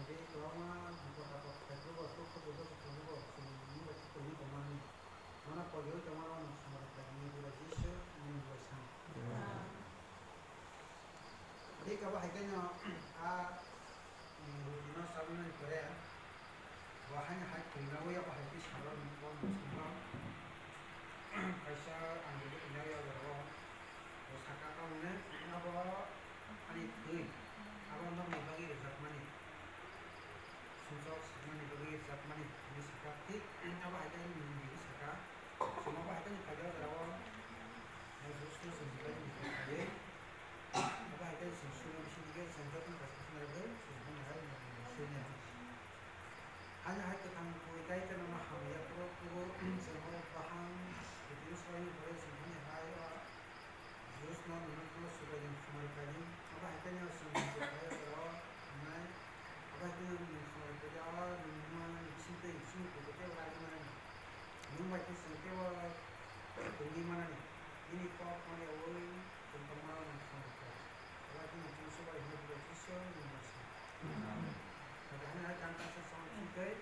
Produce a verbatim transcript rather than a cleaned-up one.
Tei kwbangma bipod apod phaiphuru bo, dukhu duijo se phaiphuru bo, chwng nwng bai khe kwrwngwi tongmani. Nono pogiwi tongmano nwng samung khlainani Bubagra Jisu nwng bai san. Tei abo hai kheno a, mm, rutino chabwi mani pore, bo haino hai kwrwngnaui abo hai khe salo nwng bo nwng swngo. Kaisa ang rutino kwrwngnaui abo rwo. Bo saka, "Ang hwnwi abo ani thwi, abo norokni bagwi rwjakmani, sumsok sakmani bagwi rwjakmani," hwnwi saka. Thik abo hai khe ani mung bai saka. Chwng abo hai khe ni phaidi o jora o, eh, Jisu chwng bai ni phaiwi. Abo hai khe chwng sumung bisi dige chwng jotono kaisa kaisa narwgwi chwng hwnwi hai mung bai sui nai. Haino hai kwthang bui tei tei nono hamya phuru phuru chwng o bahang video swbaini pore chwng hwnwi hai o Jews no nwng no Subraiyung sumari khlaidi. Abo hai khe no chwng Israel o thangnai. Abo hai khe no nwng sumari khlaidi, o nwng ma nang bising twi bising khe tei o ragwi manani. Nwng bai khe chwng tei o tongwi manani. Nini kok mani yaui chwng tongmano nwng sumari khlai. Abo hai khe no chwng Subraiyung no Jisu nwng bai sa. Abo hai khe no chwng tei